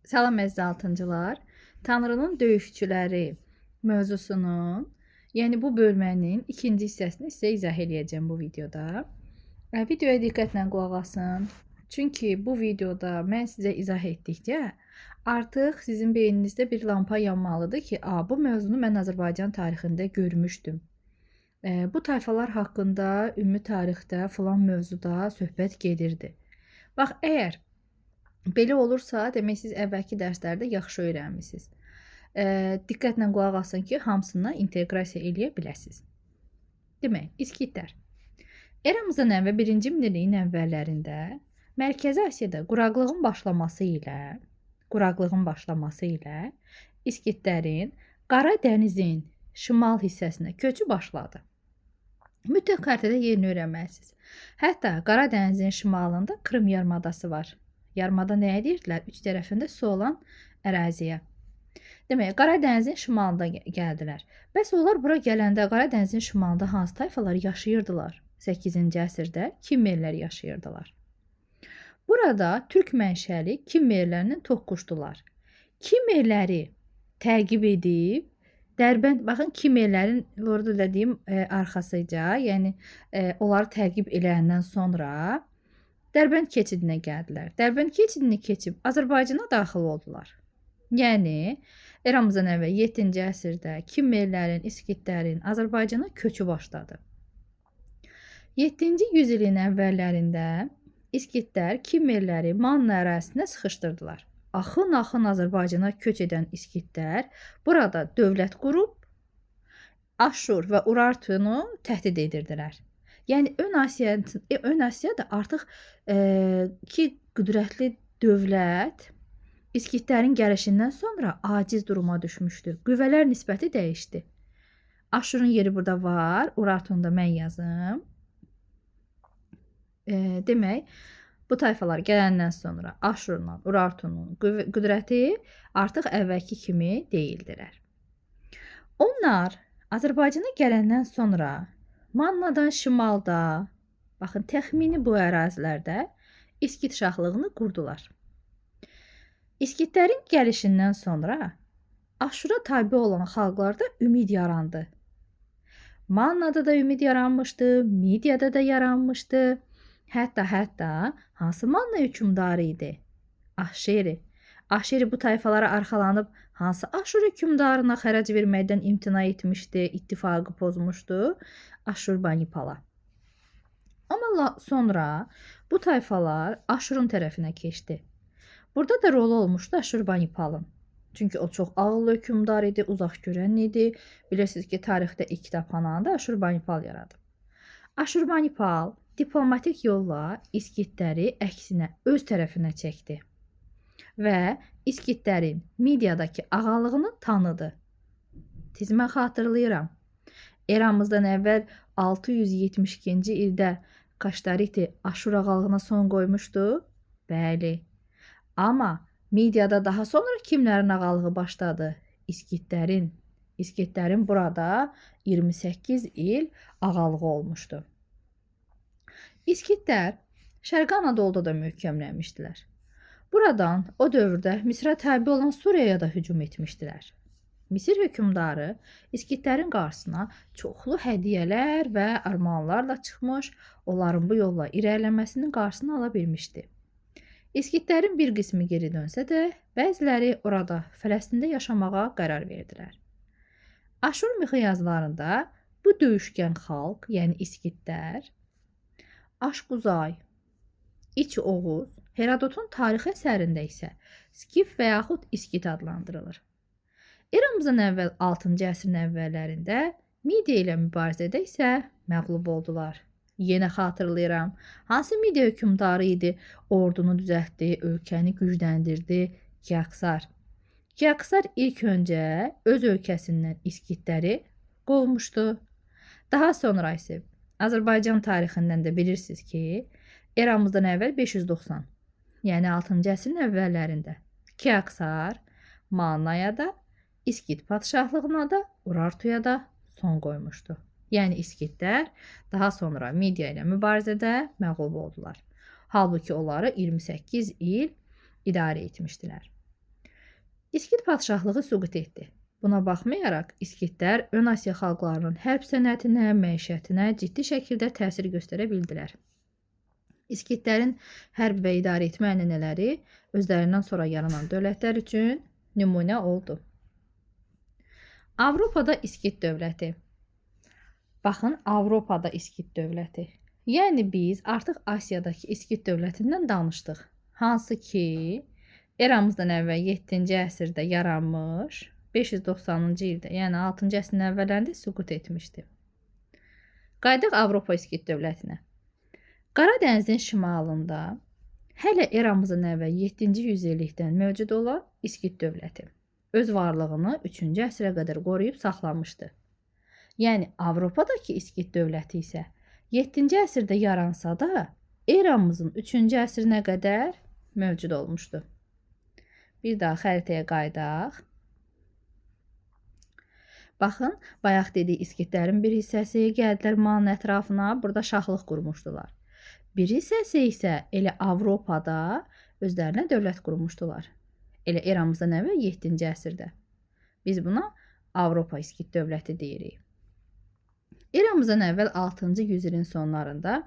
Salam əziz altıncılar. Tanrının döyüşçüləri mövzusunun, yəni bu bölmənin ikinci hissəsini sizə izah eləyəcəm bu videoda. Videoya diqqətlə qulaq asın. Çünki bu videoda mən sizə izah etdikcə artıq sizin beyninizdə bir lampa yanmalıdır ki, bu mövzunu mən Azərbaycan tarixində görmüşdüm. Bu tayfalar haqqında ümumi tarixdə filan mövzuda söhbət gedirdi. Bax, əgər belə olursa, demək siz əvvəlki dərslərdə yaxşı öyrənmisiniz. Diqqətlə qulaq asın ki, hamısını inteqrasiya eləyə biləsiniz. Demək, İskitlər. Eramızdan əvvəl 1-ci minilliyin əvvəllərində Mərkəzi Asiyada quraqlığın başlaması ilə İskitlərin Qara dənizin şimal hissəsinə köçü başladı. Mütləq xəritədə yerini öyrənməlisiniz. Hətta Qara dənizin şimalında Krım yarımadası var. Yarımada nəyə deyirdilər? Üç tərəfində su olan əraziyə. Demək, Qara dənizin şimalında gəldilər. Bəs onlar bura gələndə Qara dənizin şimalında hansı tayfalar yaşayırdılar? 8-ci əsrdə Kimmerlər yaşayırdılar. Burada türk mənşəli Kimmerlərlə toqquşdular. Kimmerləri təqib edib, Dərbənd, baxın Kimmerlərin orada da deyim arxasıca, yəni onları təqib eləyəndən sonra Dərbənd keçidinə gəldilər. Dərbənd keçidini keçib Azərbaycana daxil oldular. Yəni eramızdan əvvəl 7-ci əsrdə Kimmerlərin, İskitlərin Azərbaycana köçü başladı. 7-ci yüzilin əvvəllərində İskitlər Kimmerləri Manna ərazisinə sıxışdırdılar. Axın-axın Azərbaycana köç edən İskitlər burada dövlət qurub Aşur və Urartunu təhdid edirdilər. Yəni Ön Asiyada artıq iki qüdrətli dövlət İskitlərin gəlişindən sonra aciz duruma düşmüşdü. Qüvvələr nisbəti dəyişdi. Aşurun yeri burada var. Urartunu da mən yazım. Demək, bu tayfalar gələndən sonra Aşurla Urartunun qüdrəti artıq əvvəlki kimi deyildilər. Onlar Azərbaycana gələndən sonra Mannadan şimalda, baxın, təxmini bu ərazilərdə İskit şahlığını qurdular. İskitlərin gəlişindən sonra Aşura tabi olan xalqlarda ümid yarandı. Mannada da ümid yaranmışdı, Midiyada da yaranmışdı. Hətta hansı Manna hökmdarı idi? Aşeri. Aşeri bu tayfalara arxalanıb hansı Aşur hökmdarına xərac verməkdən imtina etmişdi, ittifaqı pozmuşdu? Aşurbanipala. Amma sonra bu tayfalar Aşurun tərəfinə keçdi. Burada da rolu olmuşdu Aşurbanipalın. Çünki o çox ağıllı hökmdar idi, uzaq görən idi. Bilirsiniz ki, tarixdə ilk kitabxananı da Aşurbanipal yaradıb. Aşurbanipal diplomatik yolla İskitləri əksinə öz tərəfinə çəkdi və İskitlərin Midiyadakı ağalığını tanıdı. Tez mən xatırlayıram. Eramızdan əvvəl 672-ci ildə Kaştariti Aşur ağalığına son qoymuşdu. Bəli. Amma Midiyada daha sonra kimlərin ağalığı başladı? İskitlərin. İskitlərin burada 28 il ağalığı olmuşdu. İskitlər Şərqi Anadoluda da möhkəmlənmişdilər. Buradan o dövrdə Misrə tabi olan Suriyaya da hücum etmişdilər. Misir hökmdarı İskitlərin qarşısına çoxlu hədiyyələr və armağanlarla çıxmış, onların bu yolla irəliləməsinin qarşısını ala bilmişdi. İskitlərin bir qismi geri dönsə də, bəziləri orada Fələstində yaşamağa qərar verdilər. Aşur mixi yazılarında bu döyüşkən xalq, yəni İskitlər, Aşquzay, İç Oğuz, Herodotun tarixi əsərində isə Skif və yaxud İskit adlandırılır. Eramızdan əvvəl 6-cı əsrin əvvəllərində Midiya ilə mübarizədə isə məğlub oldular. Yenə xatırlayıram, hansı Midiya hökmdarı idi? Ordunu düzəltdi, ölkəni gücləndirdi? Kiaksar. Kiaksar ilk öncə öz ölkəsindən İskitləri qovmuşdu. Daha sonra isə Azərbaycan tarixindən də bilirsiniz ki, eramızdan əvvəl 590, yəni 6-cı əsrin əvvəllərində Kiaksar Mannaya da, İskit padşahlığına da, Urartuya da son qoymuşdu. Yəni İskitlər daha sonra Midiya ilə mübarizədə məğlub oldular. Halbuki onları 28 il idarə etmişdilər. İskit padşahlığı süqut etdi. Buna baxmayaraq, İskitlər Ön Asiya xalqlarının hərb sənətinə, məişətinə ciddi şəkildə təsir göstərə bildilər. İskitlərin hərb və idarə etmə ənənələri özlərindən sonra yaranan dövlətlər üçün nümunə oldu. Avropada İskit dövləti. Baxın, Avropada İskit dövləti. Yəni biz artıq Asiyadakı İskit dövlətindən danışdıq. Hansı ki, eramızdan əvvəl 7-ci əsrdə yaranmış, 590-cı ildə, yəni 6-cı əsrin əvvəllərində süqut etmişdi. Qayıdaq Avropa İskit dövlətinə. Qara dənizin şimalında hələ eramızdan əvvəl 7-ci yüzillikdən mövcud olan İskit dövləti öz varlığını 3-cü əsrə qədər qoruyub saxlamışdı. Yəni Avropadakı İskit dövləti isə 7-ci əsrdə yaransa da eramızın 3-cü əsrinə qədər mövcud olmuşdu. Bir daha xəritəyə qayıdaq. Baxın, bayaq dedik İskitlərin bir hissəsi gəldilər Manın ətrafına, burada şahlıq qurmuşdular. Bir hissəsi isə elə Avropada özlərinə dövlət qurmuşdular. Elə eramızdan əvvəl 7-ci əsrdə. Biz buna Avropa İskit dövləti deyirik. Eramızdan əvvəl 6-cı yüzilin sonlarında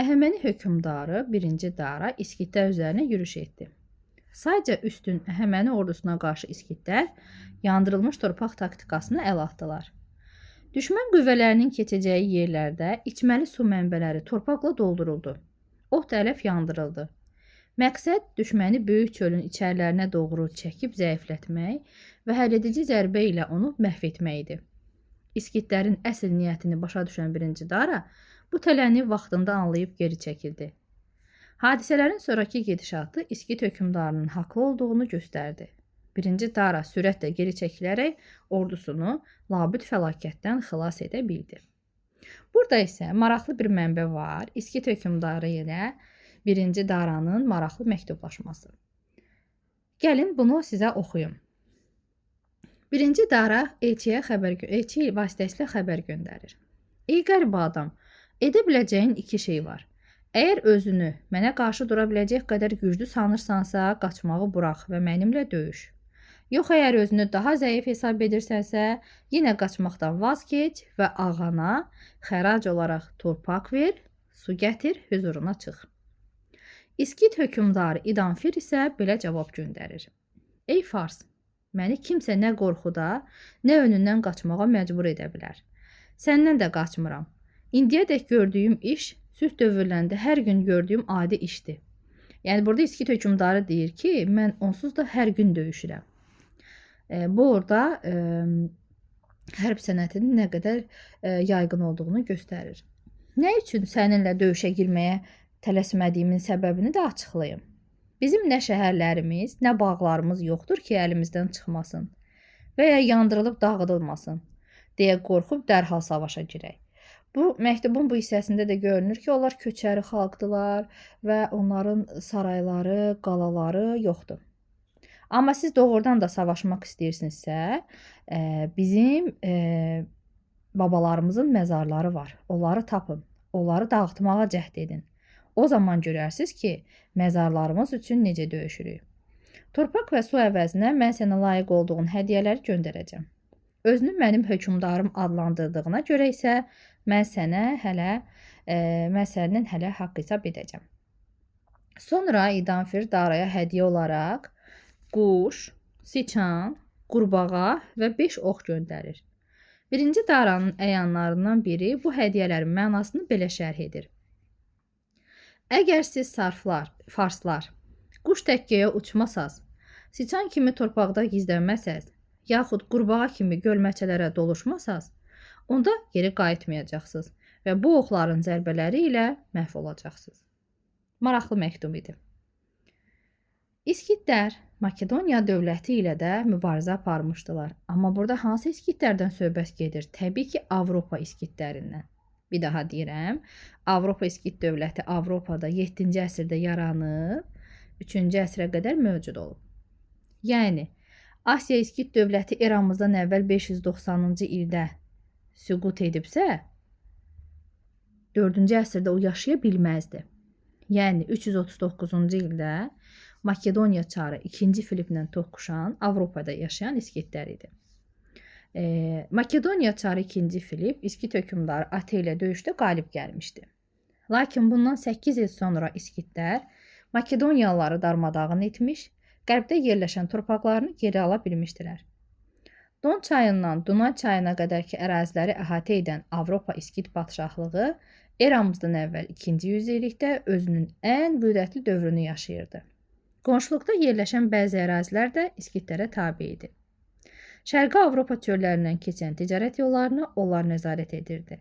Əhəməni hökmdarı 1-ci Dara İskitlər üzərinə yürüş etdi. Sayca üstün Əhəməni ordusuna qarşı İskitlər yandırılmış torpaq taktikasını əl atdılar. Düşmən qüvvələrinin keçəcəyi yerlərdə içməli su mənbələri torpaqla dolduruldu. Ot ələf yandırıldı. Məqsəd düşməni böyük çölün içərilərinə doğru çəkib zəiflətmək və həlledici zərbə ilə onu məhv etmək idi. İskitlərin əsl niyyətini başa düşən 1-ci Dara bu tələni vaxtında anlayıb geri çəkildi. Hadisələrin sonrakı gedişatı İskit hökmdarının haqlı olduğunu göstərdi. 1-ci Dara sürətlə geri çəkilərək ordusunu labüd fəlakətdən xilas edə bildi. Burada isə maraqlı bir mənbə var. İskit hökmdarı ilə 1-ci Daranın maraqlı məktublaşması. Gəlin bunu sizə oxuyum. 1-ci Dara elçiyə elçi vasitəsilə xəbər göndərir. Ey qəribə adam, edə biləcəyin iki şey var. Əgər özünü mənə qarşı dura biləcək qədər güclü sanırsansa, qaçmağı burax və mənimlə döyüş. Yox, əgər özünü daha zəif hesab edirsənsə, yenə qaçmaqdan vazkeç və ağana xərac olaraq torpaq ver, su gətir, hüzuruna çıx. İskit hökmdarı İdanfir isə belə cavab göndərir. Ey Fars, məni kimsə nə qorxuda, nə önündən qaçmağa məcbur edə bilər. Səndən də qaçmıram. İndiyədək gördüyüm iş sülh dövrlərində hər gün gördüyüm adi işdir. Yəni burada İskit hökmdarı deyir ki, mən onsuz da hər gün döyüşürəm. Bu orada hərb sənətinin nə qədər yayğın olduğunu göstərir. Nə üçün səninlə döyüşə girməyə tələsmədiyimin səbəbini də açıqlayım. Bizim nə şəhərlərimiz, nə bağlarımız yoxdur ki, əlimizdən çıxmasın və ya yandırılıb dağıdılmasın deyə qorxub dərhal savaşa girək. Bu məktubun bu hissəsində də görünür ki, onlar köçəri xalqdılar və onların sarayları, qalaları yoxdur. Amma siz doğrudan da savaşmaq istəyirsinizsə, bizim babalarımızın məzarları var. Onları tapın, onları dağıtmağa cəhd edin. O zaman görərsiniz ki, məzarlarımız üçün necə döyüşürük. Torpaq və su əvəzinə mən sənə layiq olduğun hədiyyələri göndərəcəm. Özünü mənim hökmdarım adlandırdığına görə isə mən səndən hələ haqq hesab edəcəm. Sonra İdanfir Daraya hədiyyə olaraq quş, siçan, qurbağa və 5 ox göndərir. 1-ci Daranın əyanlarından biri bu hədiyyələrin mənasını belə şərh edir. Əgər siz farslar, quş tək göyə uçmasaz, siçan kimi torpaqda gizlənməsəz, yaxud qurbağa kimi gölməçələrə doluşmasaz, onda geri qayıtmayacaqsınız və bu oxların zərbələri ilə məhv olacaqsınız. Maraqlı məktub idi. İskitlər Makedoniya dövləti ilə də mübarizə aparmışdılar. Amma burada hansı İskitlərdən söhbət gedir? Təbii ki, Avropa İskitlərindən. Bir daha deyirəm, Avropa İskit dövləti Avropada 7-ci əsrdə yaranıb, 3-cü əsrə qədər mövcud olub. Yəni, Asiya İskit dövləti eramızdan əvvəl 590-cı ildə süqut edibsə, 4-cü əsrdə o yaşaya bilməzdi. Yəni, 339-cu ildə Makedoniya çarı 2-ci Filiplə toqquşan Avropada yaşayan İskitlər idi. Makedoniya çarı 2-ci Filip İskit hökmdarı Ate ilə döyüşdə qalib gəlmişdi. Lakin bundan 8 il sonra İskitlər Makedoniyalıları darmadağın etmiş, qərbdə yerləşən torpaqlarını geri ala bilmişdilər. Don çayından Dunay çayına qədərki əraziləri əhatə edən Avropa İskit padşahlığı eramızdan əvvəl 2-ci yüzillikdə özünün ən qüdrətli dövrünü yaşayırdı. Qonşuluqda yerləşən bəzi ərazilər də İskitlərə tabe idi. Şərqi Avropa çöllərindən keçən ticarət yollarını onlar nəzarət edirdi.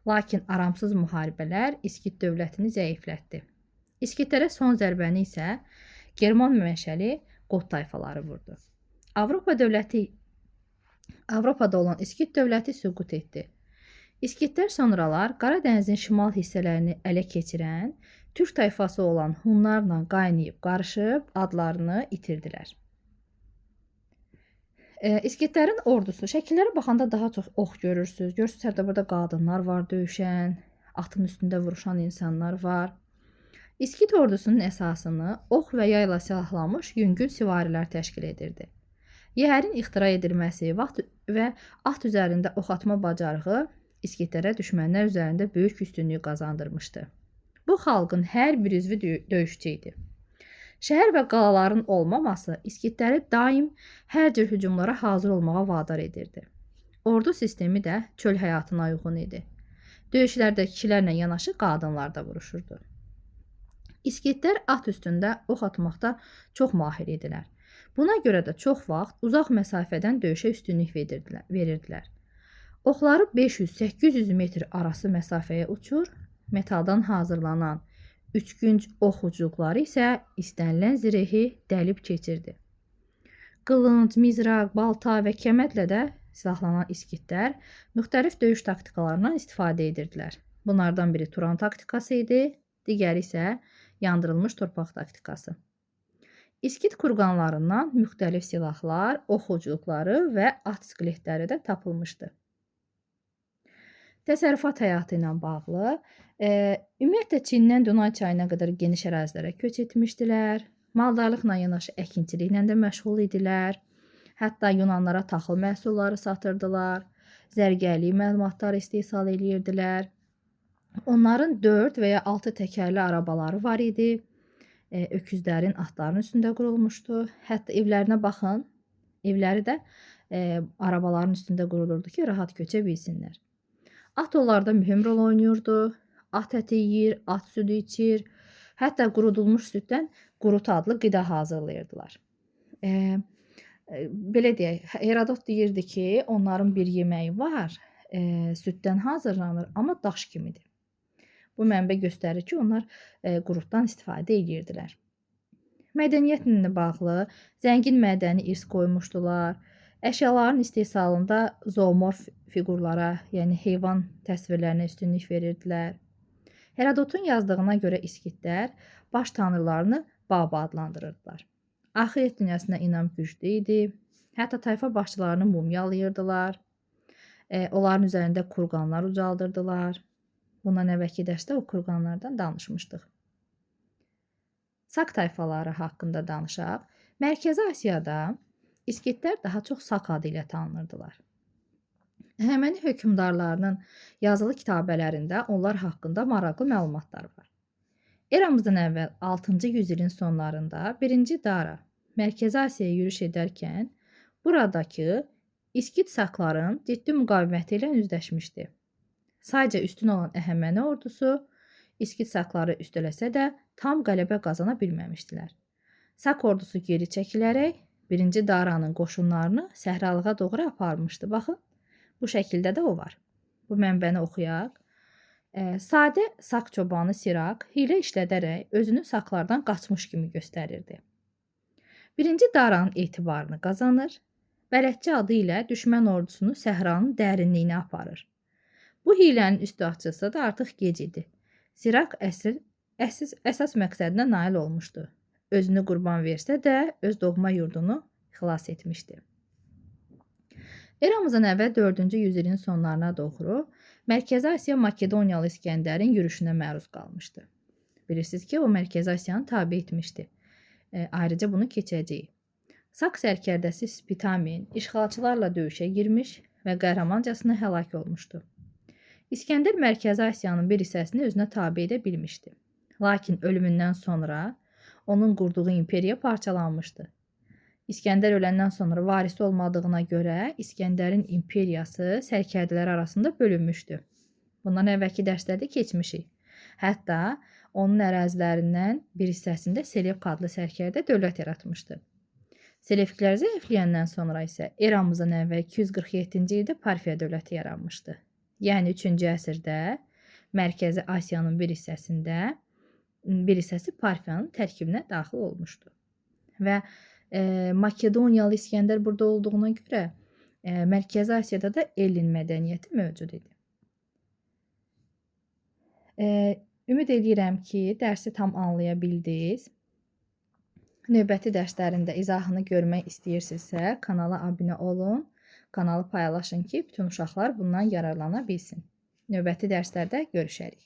Lakin aramsız müharibələr İskit dövlətini zəiflətdi. İskitlərə son zərbəni isə German mənşəli Qot tayfaları vurdu. Avropada olan İskit dövləti süqut etdi. İskitlər sonralar Qara dənizin şimal hissələrini ələ keçirən türk tayfası olan Hunlarla qaynayıb qarışıb adlarını itirdilər. İskitlərin ordusu, şəkillərə baxanda daha çox ox görürsünüz. Görürsünüz, hətta burada qadınlar var döyüşən, atın üstündə vuruşan insanlar var. İskit ordusunun əsasını ox və yayla silahlanmış yüngül süvarilər təşkil edirdi. Yəhərin ixtira edilməsi vaxt və at üzərində ox atma bacarığı İskitlərə düşmənlər üzərində böyük üstünlük qazandırmışdı. Bu xalqın hər bir üzvü döyüşçü idi. Şəhər və qalaların olmaması İskitləri daim hər cür hücumlara hazır olmağa vadar edirdi. Ordu sistemi də çöl həyatına uyğun idi. Döyüşlərdə kişilərlə yanaşı qadınlar da vuruşurdu. İskitlər at üstündə ox atmaqda çox mahir idilər. Buna görə də çox vaxt uzaq məsafədən döyüşə üstünlük verirdilər. Oxları 500-800 metr arası məsafəyə uçur, metaldan hazırlanan üçgünc ox ucluqları isə istənilən zirehi dəlib keçirdi. Qılınc, mizraq, balta və kəmədlə də silahlanan İskitlər müxtəlif döyüş taktikalarından istifadə edirdilər. Bunlardan biri Turan taktikası idi, digəri isə yandırılmış torpaq taktikası. İskit kurqanlarından müxtəlif silahlar, ox ucluqları və at skeletləri də tapılmışdı. Təsərrüfat həyatı ilə bağlı, ümumiyyətlə Çindən Dunay çayına qədər geniş ərazilərə köç etmişdilər. Maldarlıqla yanaşı əkinçiliklə də məşğul idilər. Hətta Yunanlara taxıl məhsulları satırdılar. Zərgərlik məlumatları istehsal edirdilər. Onların 4 və ya 6 təkərli arabaları var idi. Öküzlərin atlarının üstündə qurulmuşdu. Hətta evlərinə baxın, evləri də arabaların üstündə qurulurdu ki, rahat köçə bilsinlər. At onlarda mühüm rol oynayırdı. At əti yeyir, at südü içir. Hətta qurudulmuş süddən qurut adlı qida hazırlayırdılar. Belə deyək, Herodot deyirdi ki, onların bir yeməyi var, süddən hazırlanır, amma daş kimidir. Bu mənbə göstərir ki, onlar qurutdan istifadə edirdilər. Mədəniyyətlə bağlı zəngin mədəni irs qoymuşdular. Əşyaların istehsalında zoomorf fiqurlara, yəni heyvan təsvirlərinə üstünlük verirdilər. Herodotun yazdığına görə İskitlər baş tanrılarını Baba adlandırırdılar. Axirət dünyasına inam güclü idi. Hətta tayfa başçılarını mumyalayırdılar. Onların üzərində kurqanlar ucaldırdılar. Bundan əvvəlki dərsdə o kurqanlardan danışmışdıq. Sak tayfaları haqqında danışaq. Mərkəzi Asiyada İskitlər daha çox Sak adı ilə tanınırdılar. Əhəməni hökmdarlarının yazılı kitabələrində onlar haqqında maraqlı məlumatlar var. Eramızdan əvvəl 6-cı yüzilin sonlarında 1-ci Dara Mərkəzi Asiyaya yürüş edərkən buradakı İskit Sakların ciddi müqaviməti ilə üzləşmişdi. Sayca üstün olan Əhəməni ordusu İskit Sakları üstələsə də tam qələbə qazana bilməmişdilər. Sak ordusu geri çəkilərək 1-ci Daranın qoşunlarını səhralığa doğru aparmışdı. Baxın, bu şəkildə də o var. Bu mənbəni oxuyaq. Sadə Sak çobanı Sirak hiylə işlədərək özünü Saklardan qaçmış kimi göstərirdi. 1-ci Daranın etibarını qazanır, bələdçi adı ilə düşmən ordusunu səhranın dərinliyinə aparır. Bu hiylənin üstü açılsa da artıq gec idi. Sirak əsas məqsədinə nail olmuşdu. Özünü qurban versə də öz doğma yurdunu xilas etmişdi. Eramızdan əvvəl 4-cü yüzilin sonlarına doğru Mərkəzi Asiya Makedoniyalı İsgəndərin yürüşünə məruz qalmışdı. Bilirsiniz ki, o Mərkəzi Asiyanı tabe etmişdi. Ayrıca bunu keçəcəyik. Sak sərkərdəsi Spitamen işğalçılarla döyüşə girmiş və qəhrəmancasına həlak olmuşdu. İsgəndər Mərkəzi Asiyanın bir hissəsini özünə tabe edə bilmişdi. Lakin ölümündən sonra onun qurduğu imperiya parçalanmışdı. İsgəndər öləndən sonra varisi olmadığına görə İsgəndərin imperiyası sərkərdələr arasında bölünmüşdü. Bundan əvvəlki dərslərdə keçmişik. Hətta onun ərazilərindən bir hissəsində Selevk adlı sərkərdə dövlət yaratmışdı. Selevklər zəifləyəndən sonra isə eramızdan əvvəl 247-ci ildə Parfiya dövləti yaranmışdı. Yəni 3-cü əsrdə Mərkəzi Asiyanın bir hissəsi Parfiyanın tərkibinə daxil olmuşdu. Və Makedoniyalı İsgəndər burada olduğuna görə Mərkəzi Asiyada da Ellin mədəniyyəti mövcud idi. Ümid eləyirəm ki, dərsi tam anlaya bildiniz. Növbəti dərslərin də izahını görmək istəyirsinizsə, kanala abunə olun, kanalı paylaşın ki, bütün uşaqlar bundan yararlana bilsin. Növbəti dərslərdə görüşərik.